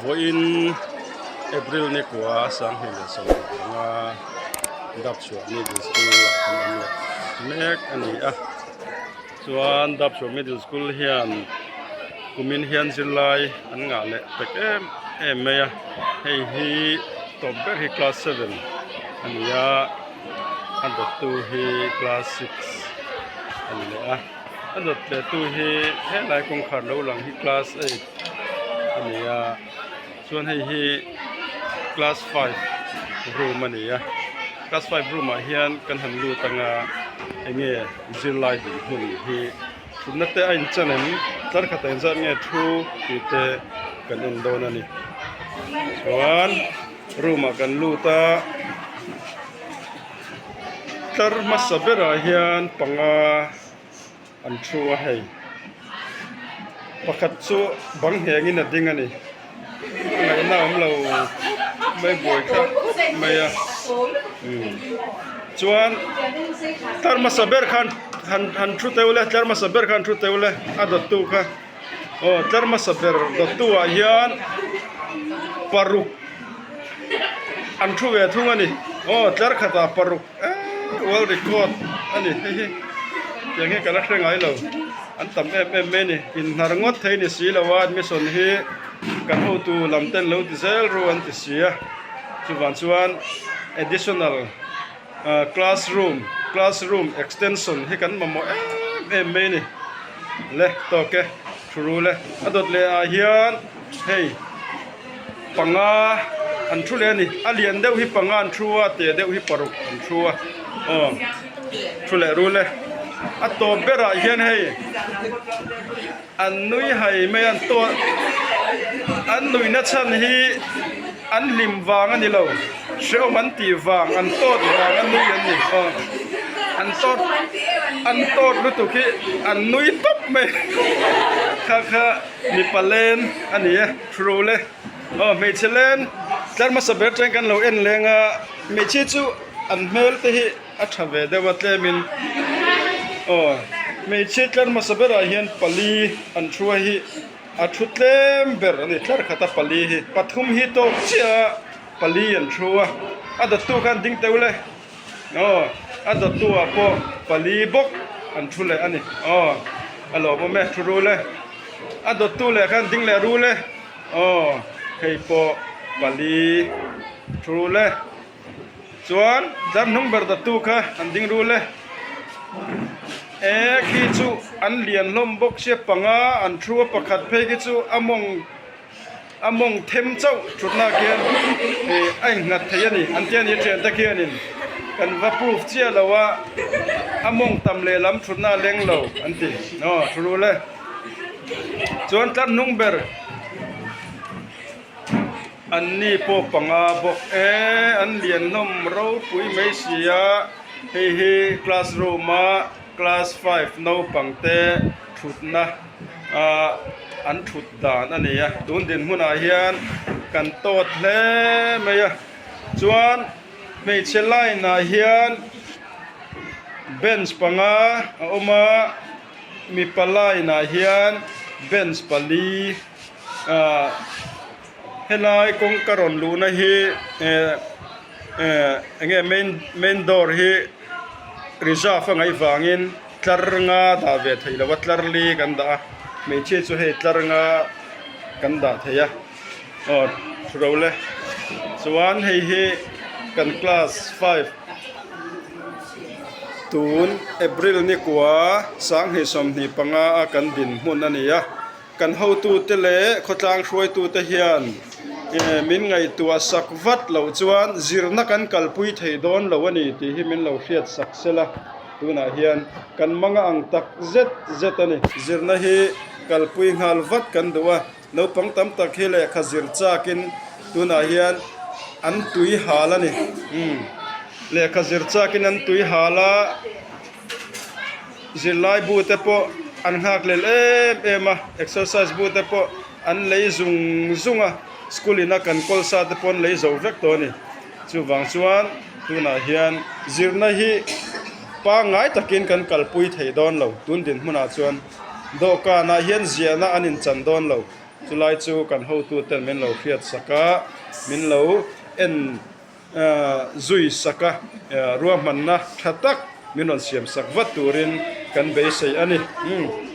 Vawiin April ni kua 2025 Dapchhuah Middle School ah kan awm leh mek a ni a chuan Dapchhuah Middle School hian kumin hian zirlai an ngah leh pek em em mai a hei hi tawp ber hi class seven a ni a a dawttu hi class six a ni leh a a dawt leh tu hi helai kawngkhar lo lang hi class eight a ni a chuan hei hi class five room a ni a class five room ah hian kan han lut ang a eng nge zirlai dinhmun hi thutna te a inchan em tlar khat ah engzat nge thu tih te kan en dawn a ni chuan room ah kan lut a tlar hmasa berah hian panga an thu a hei pakhat chu bang nghengin a ding a ni a ngaihna awm lo mai buai thlap mai a umm chuan tlar hmasa ber khan han han thu teuh le tlar hmasa ber khan thu teuh le a dawttu kha aw tlar hmasa ber dawttu ah hian paruk an thu ve thung a ni aw tlar khatah paruk eee world record a ni hei hi tiang hi ka la hre ngai lo an tam em em mai a ni inhnar ngawt thei ni si lo a admission hi kan hotu lam ten lo ti zel ru an ti si a chuvang chuan additional ah classroom classroom extension hi kan mamawh em em mai a ni le tawk e thu rul e a dawt leh ah hian hei. Panga an thu leh a ni a lian deuh hi panga an thu a te deuh hi paruk an thu a aw thu leh rul e a tawp berah hian hei an nui hai mai a an taw an nuihna chhan hi an hlim vang a ni lo hrehawm an tih vang an tawt vang a nui an ni aw an tawt an tawt lutuk hi an nui tawp mai kha kha. Mipa len a ni e, thu le. Aw hmeichhe len tlar hmasa ber atangin kan lo en leng a, hmeichhia chu an hmel te hi a tha ve deuh a tlemin aw hmeichhia tlar hmasa berah hian pali an thu a hi a thu tlem ber a ni tlar khata pali hi pathum hi tawk chiah a pali an thu a, a dawttu khan ding teuh le aw a dawttu ah pawh pali bawk an thu leh a ni aw a lawmawm e thu rul e a dawttu leh khan ding leh rul e aw hei pawh pali thu rul e chuan tlar hnung ber dawttu kha an ding rul e e khi chu an lian hlawm bawk sia panga an thu a pakhat phei khi chu a mawng. A mawng them chauh thutna khian ih a innghat thei a ni an tia ni thiante khianin kan va proof chiah lo a a mawng tam lehlam thutna a leng lo an ti aw thu rul e chuan tlar hnung ber an ni pawh panga bawk e an lian hlawm ropui mai si a hei hi classroom a class five naupang te thutna ah an thut dan a ni a tun dinhmunah hian kan tawt hle mai a chuan hmeichhe line ah hian bench panga a awm a mipa line ah hian bench pali ah helai kawngka rawn luhna hi eh eh eng nge main main door hi reserve a ngaih vangin. Tlar nga dah ve theih lo a tlar li kan dah a hmeichhia chu hei tlar nga kan dah thei a aw thu ro le chuan hei hi kan class five tun April ni kua 2025 a kan dinhmun a ni a. Kan hotute leh khawtlang hruaitute hian min ngaihtuah sak vat loh chuan zirna kan kalpui thei dawn lo a ni tih hi min lo hriat sak sel a, tunah hian kan manga ang tak zet zet a ni. Zirna hi kalpui nghal vat kan duh a, naupang tam tak hi lehkha zir chakin tunah hian an tui hal a ni. Lehkha zir chakin an tui hal a. Zirlai bu te pawh an nghak lel em em a exercise bu te pawh an lei zung zung a school ina kan kawl sa te pawh an lei zo vek tawh a ni chuvang chuan tunah hian zirna hi pangngai takin kan kalpui thei dawn lo tun dinhmunah chuan dawhkanah hian ziahna an inchan dawn lo. Chulai chu kan hotuten min lo hriat sak a, min lo en zui sak a, ruahmanna tha tak min rawn siam sak vat turin kan beisei a ni.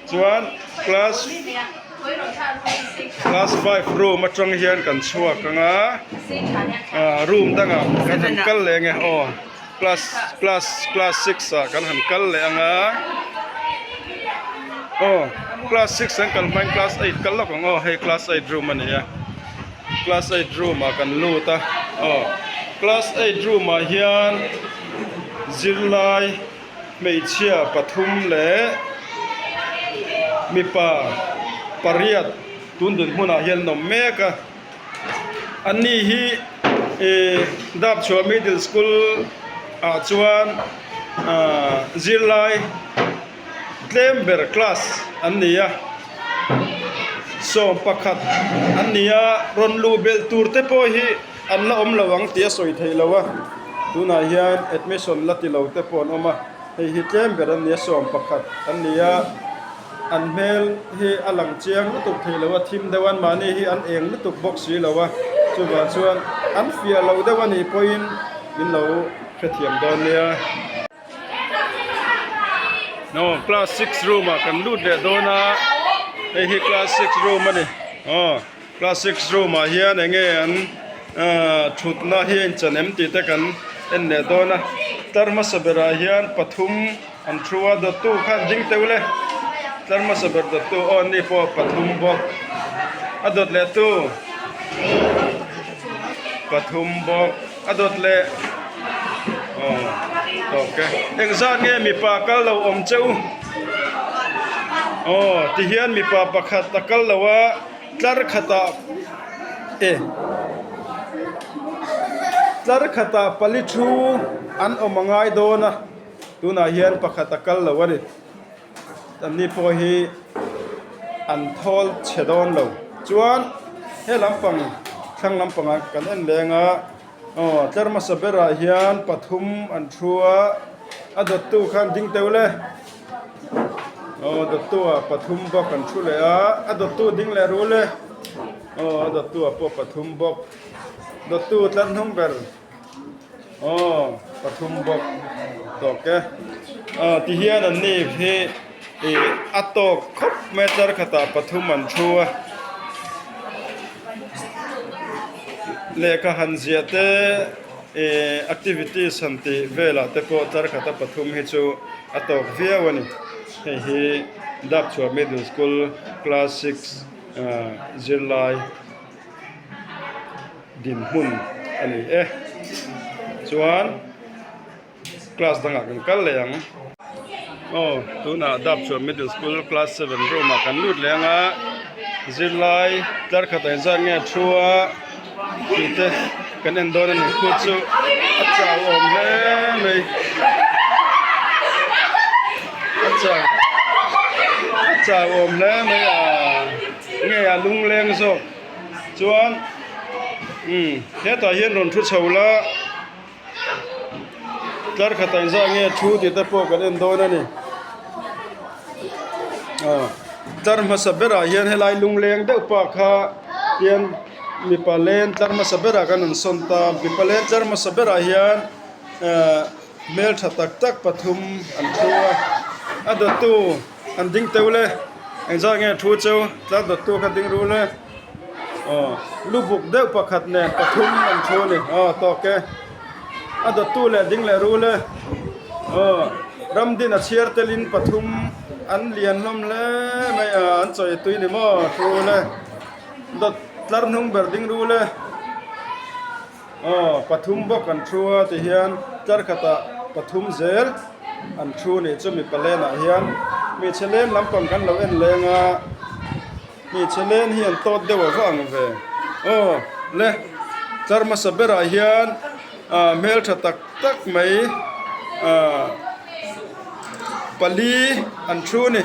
Chuan class class five room atang hian kan chhuak ang a, room dangah kan han kal leh ang e aw class class class six ah kan han kal leh ang a, aw class six an kal hmain class eight kal lawk ang aw hei class eight room a ni a. Class eight room ah kan lut a aw class eight room ah hian zirlai hmeichhia pathum leh mipa pariat tun dinhmunah hian an awm mek a an ni hi ihh Dapchhuah middle school ah chuan ahh zirlai. Tlem ber class an ni a, 11 an ni a, rawn luh belh tur te pawh hi an la awm lo ang tih a sawi theih lo a, tunah hian admission la ti lo te pawh an awm a, hei hi tlem ber an ni a, 11 an ni a, an hmel hi a lang chiang lutuk theih lo a, thim deuh an mahni hi an eng lutuk bawk si lo a, chuvang chuan an fiah lo deuh a nih pawhin min lo hrethiam dawn nia. Aw class six room ah kan lut leh dawn a hei hi class six room a ni aw class six room ah hian eng nge an ahh thutna hi a inchan em tih te kan en leh dawn a tlar hmasa berah hian pathum an thu a dawttu khan ding teuh le tlar hmasa ber dawttu aw an ni pawh pathum bawk a dawt leh tu pathum bawk. A dawt leh aw tawk e. Engzat nge mipa kal lo awm che u? Aw tihian mipa pakhat a kal lo a tlar khatah e tlar khatah pali thu an awm a ngai dawn a tunah hian pakhat a kal lo a ni. Anni pawh hi an thawl chhe dawn lo. Chuan he lampang thlang lampangah kan en leng a, aw tlar hmasa berah hian pathum an thu a, a dawttu khan ding teuh le. Aw dawttu ah pathum bawk an thu leh a, a dawttu ding leh rul e. Aw a dawttu ah pawh pathum bawk. Dawttu tlar hnung ber. Aw pathum bawk tawk e aw ti hian an ni hi ih a tawk khawp mai a tlar khatah pathum an thu a lehkha han ziah te ih activities han tih velah te pawh tlar khata pathum hi chu a tawk viau a ni hei hi Dapchhuah middle school class six ah zirlai. Dinhmun a ni e. Chuan class dangah kan kal leh ang. Aw tunah Dapchhuah Middle School class seven room ah kan lut leh ang a. Zirlai tlar khat ah inzat nge a thu a tih te kan en dawn a ni. Khu chu a chau awm hle mai. A chau a chau awm hle mai a nge a lungleng zawk. Chuan umm hetah hian rawn thu chho la tlar khatah inzah nge thu tih te pawh kan en dawn a ni aw tlar hmasa berah hian helai lungleng deuh pah kha hian mipa len tlar hmasa berah kan rawn sawn ta mipa len tlar hmasa berah hian ehh hmeltha tak tak pathum an thu a a dawttu. An ding teuh le, engzat nge thu cheu tlar dawttu kha ding rul e, aw lubuk deuh pakhat nen pathum an thu a ni, aw tawk e, a dawttu leh ding leh rul e, aw ramdin a chhiar telin pathum an lian hlawm hle mai a, an chawi tui ni maw thu rul e, dawt tlar hnung ber ding rul e. Aw pathum bawk an thu a ti hian tlar khatah pathum zel an thu nih chu mipa lenah hian hmeichhe len lampang kan lo en leng a hmeichhe len hi an tawt deuh a va ang ve aw le tlar hmasa berah hian ah hmeltha tak tak mai ah pali an thu a ni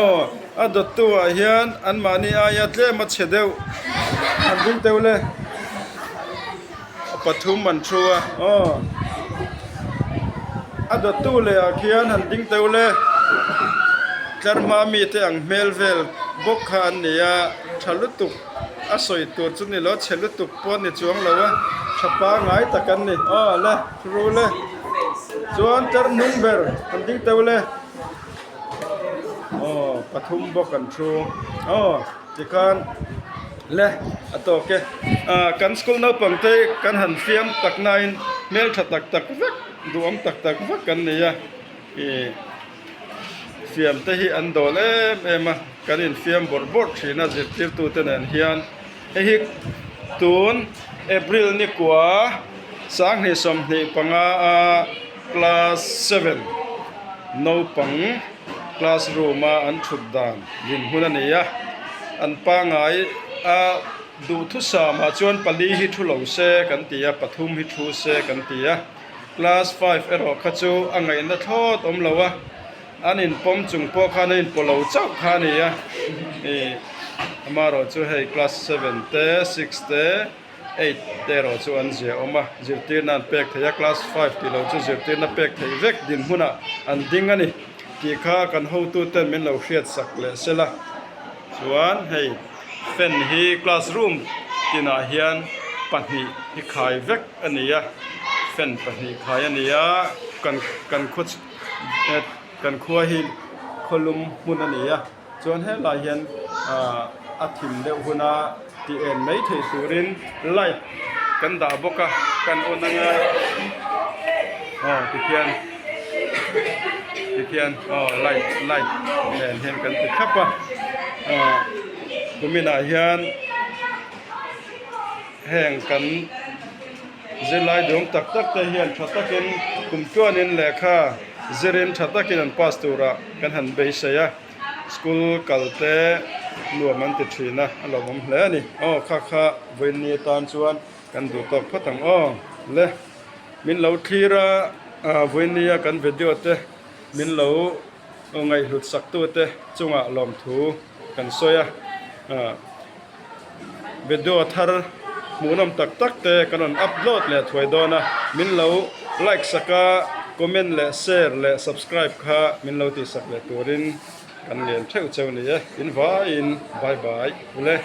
aw a dawttu ah hian anmahni aia tlem a chhe deuh an ding teuh le pathum an thu a aw a dawttu leh ah khian han ding teuh le tlar hma mite ang hmel vel. bawk kha an ni a tha lutuk a sawi tur chu ni lo chhe lutuk pawh a ni chuang lo a tha pangai tak an ni aw le thu le chuan tlar hnung ber an ding teuh le aw pathum bawk an thu aw tikhan le a tawk e ah kan school naupang te kan han fiam tak nain hmeltha tak tak vek duhawm tak tak vek an ni a ih. Fiam te hi an dawl em em a, kan infiam bawrh bawrh thin a zirtirtute nen hian. Hei hi tun April ni kua 2025 a class seven naupang classroom a an thut dan dinhmun a ni a, an pangai a duhthusam ah chuan pali hi thu lo se kan ti a, pathum hi thu se kan ti a. Class five erawh kha chu a ngaihna thlawt awm lo a, an inpawm chung pawh khan a inpaw lo chauh kha a ni a, ih amaherawh chu hei class seven te six te eight te erawh chu an zia awm a, zirtirna an pek thei a, class five tih loh chu zirtirna pek theih vek dinhmunah an ding a ni tih kha kan hotuten min lo hriat sak leh sela chuan hei fan hi classroom tinah hian pahnih hi khai vek. a ni a fan pahnih khai a ni a kan kan khaw kan khua hi khawlum hmun a ni a chuan helai hian ahh a thim deuh huna tih en mai theih turin light kan dah bawk a kan on anga aw tikhian tikhian aw light light nen hian kan ti thlap a ahh kuminah hian. Heng kan zirlai duang tak tak te hian tha takin kum tluanin lehkha zirin tha takin an pass turah kan han beisei a, school kal te nuam an ti thin a, a lawmawm hle a ni. Aw kha kha vawiin ni atan chuan kan duh tawk phawt ang aw le. Min lo thlir a, vawiin nia kan video te min lo ngaihhlut sak tu te chungah lawmthu kan sawi a. Video thar hmuhnawm tak tak te kan rawn upload leh thuai dawn a, min lo like sak a, comment leh share leh subscribe kha min lo tihsak leh turin kan ngen theuh cheu ni e, in vaiin bye bye ule.